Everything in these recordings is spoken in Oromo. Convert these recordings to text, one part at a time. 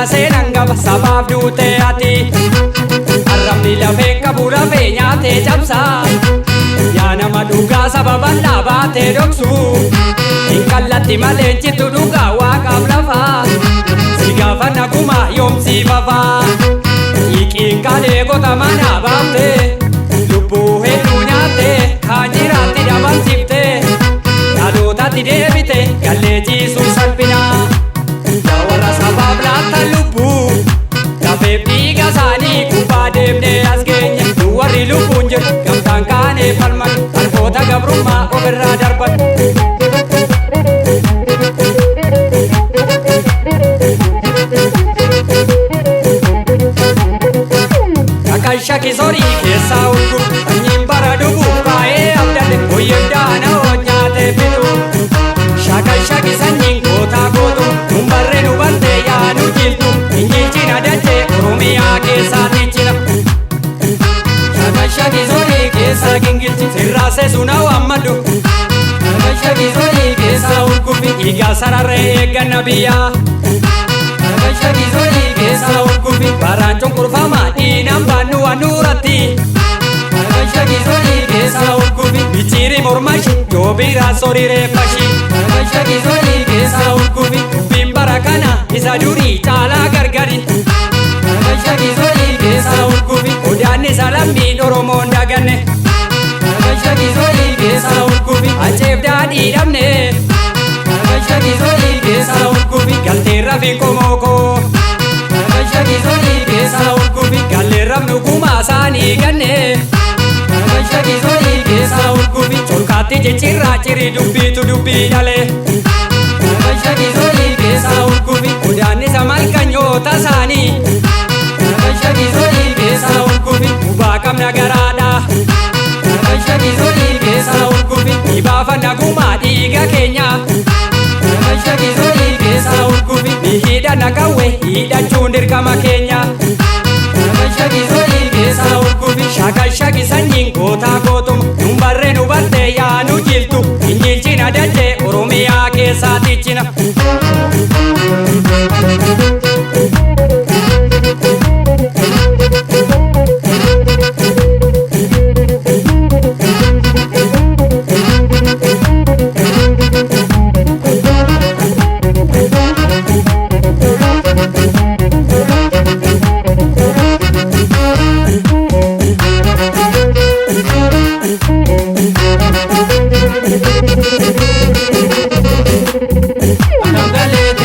seenan qaba sabaaf duutee ati. Arrabni lafee qabu lafee nyaatee cabsaa. Yaa nama dhugaa saba bal'aa baatee dhoksu. Hin kallatti malee jittu dhugaa waaqaaf lafaa. Si gaafa naguma yoomsii fafaa. Hiiqiin kalee gota mana baaftee. Lubbuu hedduu nyaattee kaan jiraatti dhabamsiiftee. Dhalootatti deebite gallee ciisuu salphinaa. Yaa warra sabaaf laata lubbuu. Lafeef dhiiga isaanii gubbaa deemnee as geenye. Nu warri lubbuun jiru gamtaan kaanee falman. Harkoota gabrummaa ofirraa darban. Shakki sorii keessaa urgu sanyiin bara dhugu kaa'ee abdate hoyyee daana nyaatee fitu. Shakki sanyiin gootaa gootu nun barree nu bartee yaa nu jiltu hin jilchina dachee Oromiyaa keessaa tichina. Shakki sorii keessaa gingilchi sirraasee suna waammadhu. Shakki sorii keessaa urgufi dhiigaa sararree eegganna biyyaa. Shakki sorii keessaa urgufi baraan cunqurfamaa diinaan baannu waan nuuratti. Shakki sorii keessaa urgufi michiiri mormashi joobiraa sorii reeffashi. Shakki sorii keessaa urgufi dubbiin bara kana isa durii caalaa gargari. Shakki sorii keessaa urgufi odaannisa lammiin Oromoon daganne. Shakki sorii keessaa urgufi aceef daadhii dhabne. Shakki sorii keessaa urgufi galteerra fi qomookoo. Shakki sorii keessaa urgufi galleerra nugumaa isaanii ganne. Shakki sorii keessaa urgufi corkaatti jechirraa cirii dubbiitu dubbii dhalee. Shakki sorii keessaa urgufi odaannisa malkanyoota isaanii. Shakki sorii keessaa urgufi gubaa qabna garaadha. Shakki sorii keessaa urgufi dhibaafa nagumaa dhiiga keenya. Shakki sorii keessaa urgufi ni hidhanna qawwee hidhachuun dirqama keenya. Shakki sorii keessaa urgufi shakki sanyiin gootaa gootuma nun barree nu bartee yaa nu jiltu hin jilchina dachee Oromiyaa keessaa tichina.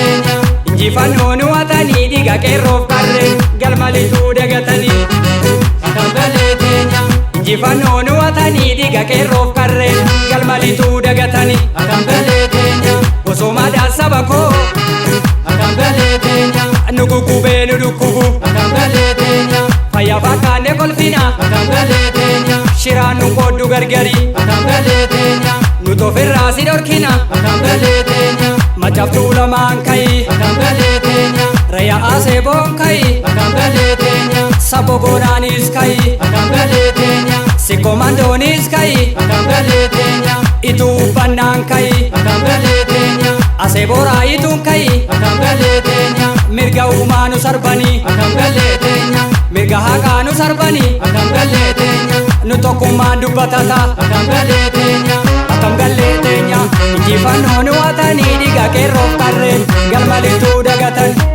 Injifannoo nu hatanii dhiiga qeerroof qarree galmalituu dagatanii. Injifannoo nu hatanii dhiiga qeerroof qarree galmalituu dagatanii. Osoo madaan saba koo nu guggubee nu dhukkubu. Fayyaa fakkaannee kolfina shiraan nu qooddu gargari. Nu tofirraa si dhorkina macaaftuu lamaan kayi. Rayyaa aseeboon kayi. Sabo goonaanis kayi. Sikkomandoonis kayi. Ituu uffannaan kayi. Aseebooraa ituun kayi. Mirga uumaa nu sarbanii. Mirga haqaa nu sarbanii. Nu tokkummaan dubbatata. Akkam gallee teenya. Injifannoo nu hatanii dhiiga qeerroof qarreen galmalittuu dagatan.